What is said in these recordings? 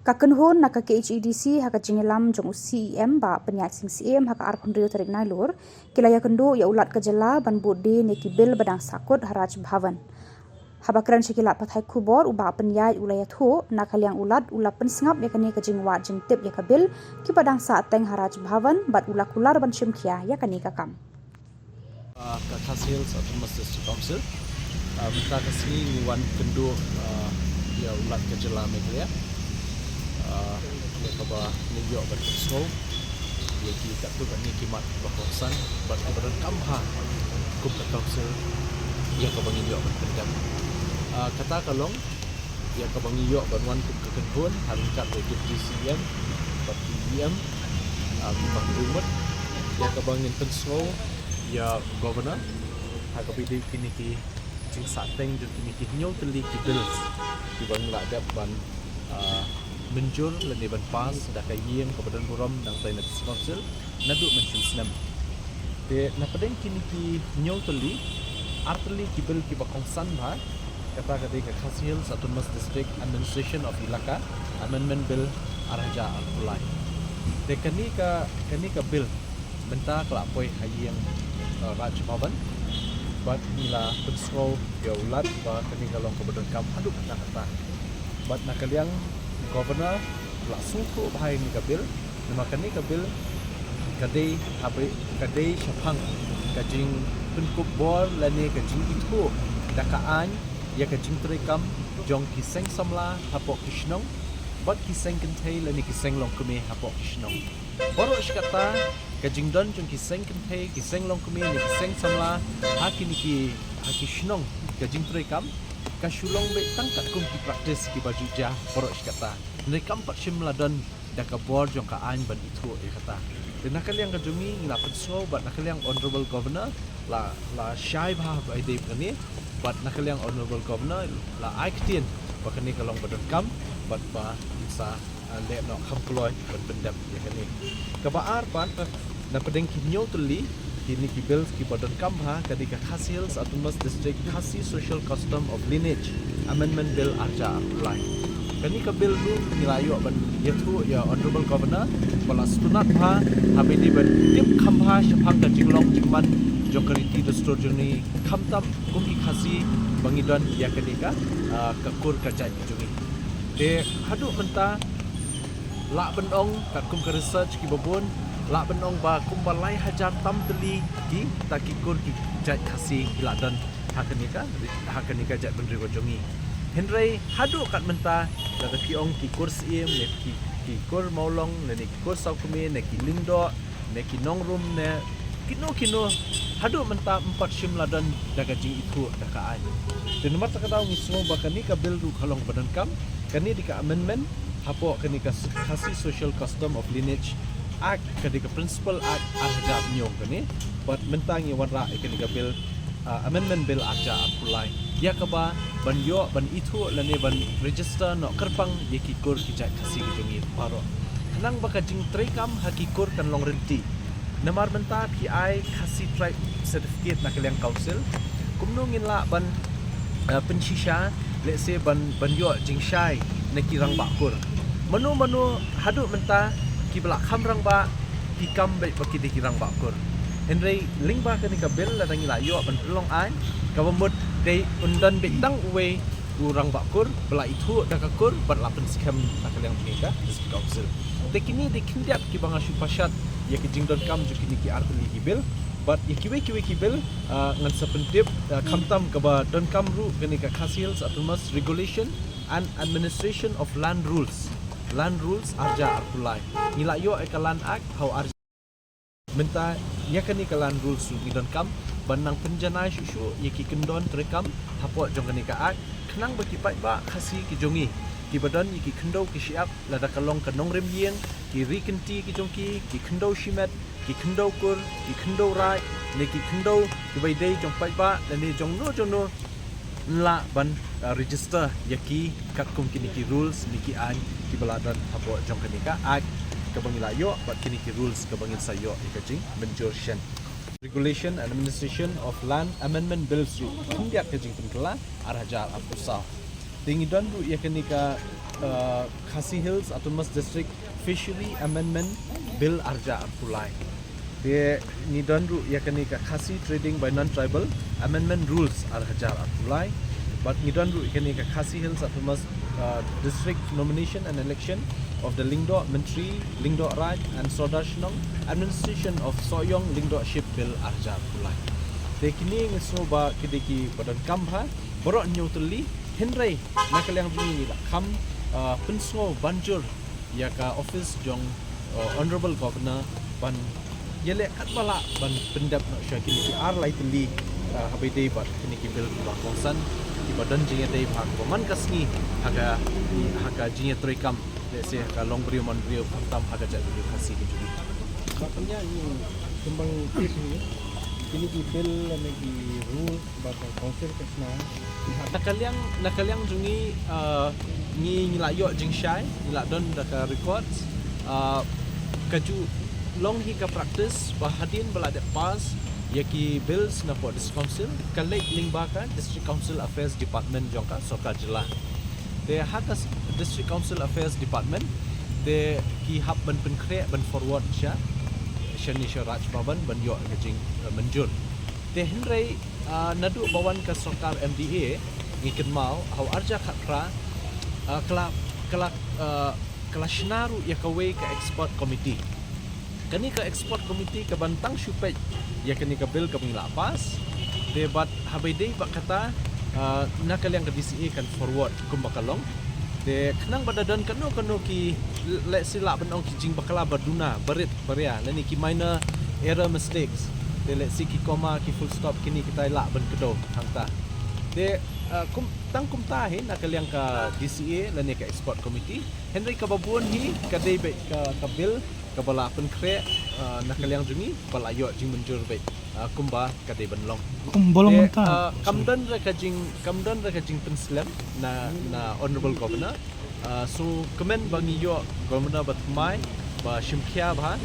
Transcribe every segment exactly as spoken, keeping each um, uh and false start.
Ka kynhun na ka K H A D C ha ka jingïalam jong u C E M Bah Pynïaid Sing Syiem ha ka arphew hynriew tarik Nailur, ki la ïakynduh ïa u Lat ka jylla ban bud die ne ki bill ba dang sahkut ha Raj Bhavan. Haba kren sha ki lad pathai khubor, u Bah Pynïaid u la ïathuh, na ka liang u Lat u la pynsngap ïa kane ka jingwad jingtip ïa ka bill kiba dang sahteng ha Raj Bhavan bad u la kular ban shim khia ïa kane ka kam. Ah, ka Khasi Hills Autonomous District Council. Ah, mynta ka sngi ngi wan kynduh, ah, ïa u Lat ka jylla Meghalaya. Ah, ïa kaba ngin ïoh ban pynsngew ïa ki katto katne ki mat ba kongsan bad kiba donkam bha kum ka council ïa kaba ngin ïoh ban pyndep. Ah, kata ka long ïa kaba ngi ïoh ban wan kum ka kynhun ha ryngkat bad ki D C M bad ki E M, ah, kumba ngi mut ïa kaba ngin pynsngew ïa Governor ha kaba ïadei kine ki jingsahteng jong kine ki hynñiew tylli ki bills kiba ngi la dep ban, ah, mynjur lane ban pass da ka ïing kaba don burom nangtai na District Council naduh mynshem snem. Te na pdeng kine ki hynñiew tylli, ar tylli ki bill kiba kongsan bha, kata ka dei ka Khasi Hills Autonomous District Administration of Elaka Amendment Bill ar hajar arphew lai. Te kane ka, kane ka bill mynta ka la poi ha ïing, uh, Raj Bhavan bad ngi la pynsngew ïa u Lat ba kane ka long kaba donkam haduh katta katta. Bad na ka liang Governor la sngewthuh bha ïa kane ka bill, namar kane ka bill ka dei haba, ka dei shaphang ka jingpynkup bor lane ka jingithuh da ka aiñ ïa ka jingtreikam jong ki seng samla hapoh ki shnong bad ki seng kynthei lane ki seng longkmie hapoh ki shnong. Baroh shi katta ka jingdon jong ki seng kynthei, ki seng longkmie ne ki seng samla ha kine ki, ha ki shnong, ka jingtreikam ka shu long beit tang katkum ki practice kiba ju jia baroh shi katta. Hynrei kam pat shym la don da ka bor jong ka aiñ ban ithuh ïa kata. Te na ka liang ka jong ngi, ngi la pynsngew bad na ka liang Honourable Governor la, la shai bha ba ïadei bad kane, bad na ka liang Honourable Governor la ai ktien ba kane ka long ba donkam bad ba ngin sa, ah, leh noh kham kloi ban pyndep ïa kane. Kaba ar pat, na pdeng ki hynñiew tylli kine ki bills kiba donkam bha ka dei ka Khasi Hills Autonomous District Khasi Social Custom of Lineage Amendment Bill ar hajar arphew lai. Kane ka bill ruh ngi la ïoh ban ïathuh ïa Honourable Governor ba la sngewtynnat bha haba ïadei ban tip kham bha shaphang ka jinglong jingman jong ka riti dustur jong ngi, khamtam kum ki Khasi ba ngi don ïa kane ka, ah, ka kur ka jait jong ngi. Te haduh mynta lah ban ong katkum ka research kiba bun, lah ban ong ba kumba lai hajar tam tylli kita ki kur ki jait Khasi ki la don ha kane ka, ha kane ka jaitbynriew ka jong ngi. Hynrei haduh kat mynta, lada phi ong ki kur Syiem ne ki, ki kur Mawlong ne ki kur Sawkmie ne ki Lyngdoh ne ki Nongrum ne kino kino, haduh mynta ym pat shym la don da ka jingithuh da ka aiñ. Te namar kata ka daw ngi sngew ba kane ka bill ruh ka long ba donkam, kane dei ka amendment hapoh kane ka Khasi Social Custom of Lineage Act, ka dei ka Principal Act ar hajar hynñiew kane. Bad mynta ngi wanrah ïa kane ka bill, ah, Amendment Bill ar hajar arphew lai, ïa kaba ban ïoh ban ithuh lane ban register noh kyrpang ïa ki kur ki jait Khasi ki jong ngi baroh, khnang ba ka jingtreikam ha ki kur kan long ryntih. Namar mynta phi ai Khasi Tribe Certificate na ka liang Council, kumno ngin lah ban, ah, pynshisha, let's say, ban, ban ïoh jingshai na ki rangbah kur? Mano mano haduh mynta kiba la kham rangbah ki kam beit ba ki dei ki rangbah kur. Hynrei lyngba kane ka bill lada ngi la ïoh ban pynlong aiñ, kaba mut dei un don beit tang uwei u rangbah kur ba la ithuh da ka kur bad la pynskhem na ka liang jong ka District Council. Te kine dei khyndiat kiba nga shu pashat ïa ki jingdonkam jong kine ki ar tylli ki bill. Bad ïa kiwei kiwei ki bill, ah, ngan sa pyntip, ah, khamtam kaba donkam ruh kane ka Khasi Hills Autonomous Regulation and Administration of Land Rules, Land Rules ar hajar arphew lai. Ngi la ïoh ïa ka Land Act ha u ar Mynta ïa kane ka Land Rules ruh ngi donkam ban nang pynjanai shuh shuh ïa ki kyndon treikam hapoh jong kane ka Act, khnang ba ki paidbah Khasi ki jong ngi kiba don ïa ki khyndew ki shyiap, lada ka long ka nongrim ïing, ki ri kynti ki jong ki, ki khyndew shimet, ki khyndew kur, ki khyndew raid ne ki khyndew kiba ïadei jong paidbah lane jong no jong no, yn lah ban, uh, register ïa ki katkum kine ki rules ne ki aiñ kiba la don hapoh jong kane ka Act kaba ngi la ïoh bad kine ki rules kaba ngin sa ïoh ïa ka jingmynjur shen. Regulation and Administration of Land Amendment Bills ruh khyndiat ka jingpynkylla ar hajar arphew saw. Te ngi don ruh ïa kane ka, uh, Khasi Hills Autonomous District Fishery Amendment Bill arhajar arphew lai. Te ngi don ruh ïa kane ka Khasi Trading by Non-Tribal Amendment Rules arhajar arphew lai. Bad ngi don ruh ïa kane ka Khasi Hills Autonomous, uh, District Nomination and Election of the Lyngdoh Myntri, Lyngdoh Raid and Sordar Shnong, Administration of Sohiong Lyngdoh Ship Bill arhajar arphew lai. Te kine ngi sngew ba ki dei kiba donkam bha, baroh hynñiew tylli, hynrei na ka liang jong ngi la kham, uh, pynsngew ban jur ïa ka office jong, uh, Honorable Governor ban ïaleh katba lah ban pyndep noh sha kine ki ar lai tylli, uh, haba ïadei bad kine ki bill kiba kongsan, kiba don jingïadei bha, kiba man ka sngi ha ka, ha ka jingïatreikam, lehse ha ka longbriew manbriew, khamtam ha ka jaitbynriew Khasi ka jong ngi. Katne ngi, kumba ngi tip hi, kine ki bill lane ki rules ba ka council ka shna. Na ka liang, na ka liang jong ngi, uh, ngi, ngi la ïoh jingshai, ngi la don da ka records, uh, kajuh long hi ka practice ba hadien ba la dep pass ïa ki bills napoh District Council, ka leit lyngba ka District Council Affairs Department jong ka Sorkar Jylla. Te ha ka s-, District Council Affairs Department te ki hap ban pynkhreh, ban forward sha, shane sha Raj Bhavan ban ïoh ka jing, uh, mynjur. Te hynrei, uh, naduh ba wan ka sorkar M D A, ngi kynmaw ha u arhajar khatphra, uh, ka la, ka la, uh, ka la shna ruh ïa kawei ka expert committee. Kane ka expert committee ka ban tang shu peit ïa kane ka bill kaba ngi la pass. Te bad haba ïadei bad kata, uh, na ka liang ka D C A kan forward kumba ka long. Te khnang ba da don kano kano ki, lehse lah ban ong ki jingbakla ba duna, barit baria, lane ki minor error mistakes. Te lehse ki comma, ki full stop, kine kita lah ban kdew hangta. Te, uh, kum, tang kumta hi na ka liang ka D C A lane ka expert committee. Hynrei kaba bun hi ka dei beit ka, ka bill kaba la pynkhreh, uh, na ka liang jong ngi, ba la ïoh jingmynjur beit, uh, kumba ka dei ban long. Kumba long. Te, mynta, uh, kam don re ka jing, kam don re ka jingpynslem na, na Honorable Governor. Uh, so kmen ba ngi ïoh Governor ba thymmai, ba shimkhia bha,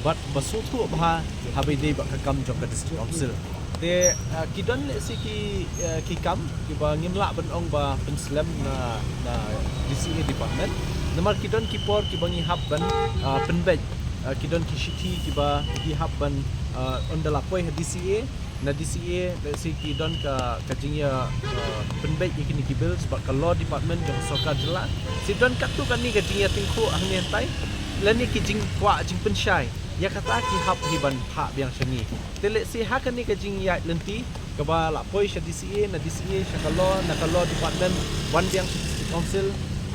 bad ba sngewthuh bha haba ïadei bad ka kam jong ka District Council. Te, uh, ki don lehse ki, uh, ki kam kiba ngim lah ban ong ba pynslem na, na D C A department. Namar ki don ki por kiba ngi hap ban, uh, pynbeit, uh, ki don ki shithi kiba ngi hap ban, uh, ynda la poi ha D C A, na D C A, lehse ki don ka, ka jingïa, uh, pynbeit ïa kine ki bills bad ka law department jong sorkar jylla. Te don katto katne ka jingïatyngkhuh hangne hangtai, lane ki jingkwah jingpynshai. Ïa kata ki hap hi ban phah biang sha ngi. Te lehse ha kane ka jingïaid lynti kaba la poi sha D C A, na D C A sha ka law, na ka law department wan biang sha District Council,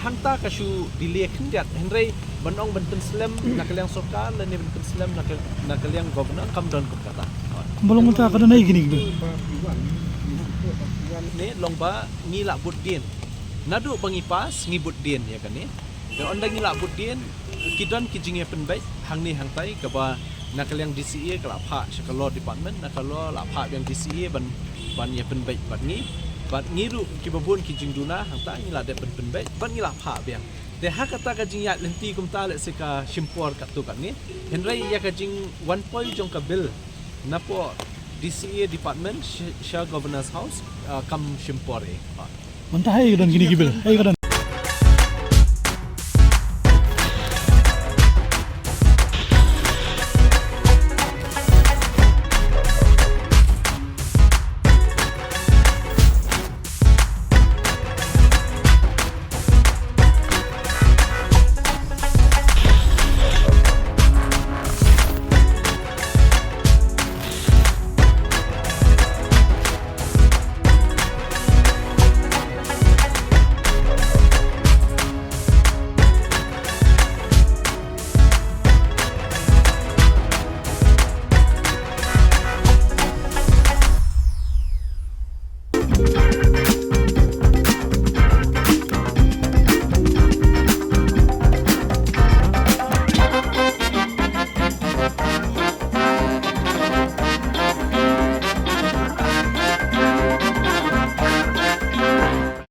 hangta ka shu delay khyndiat. Hynrei ban ong ban pynslem na ka liang sorkar lane ban pynslem na ka, na ka liang Governor, kam don kum kata. Kumba long mynta ka don aïu kine ki bill? Ne long ba ngi la bud dien. Naduh ba ngi pass ngi bud dien ïa kane. Te ynda ngi la bud dien, ki don ki jingïapynbeit hangne hangtai kaba na ka liang D C A ka la phah sha ka law department, na ka law la phah biang D C A ban, ban ïapynbeit bad ngi. Bad ngi ruh kiba bun ki jingduna hangta ngi la dep ban pynbeit bad ngi la phah biang. Te ha kata ka jingïaid lynti kumta lehse ka shim por katto katne. Hynrei ïa ka jingwan poi jong ka bill napoh D C A department sh-, sha Governor's House, uh, kam shim por eh. Mynta ha aïu ka don kine ki bill? Ha aïu ka don?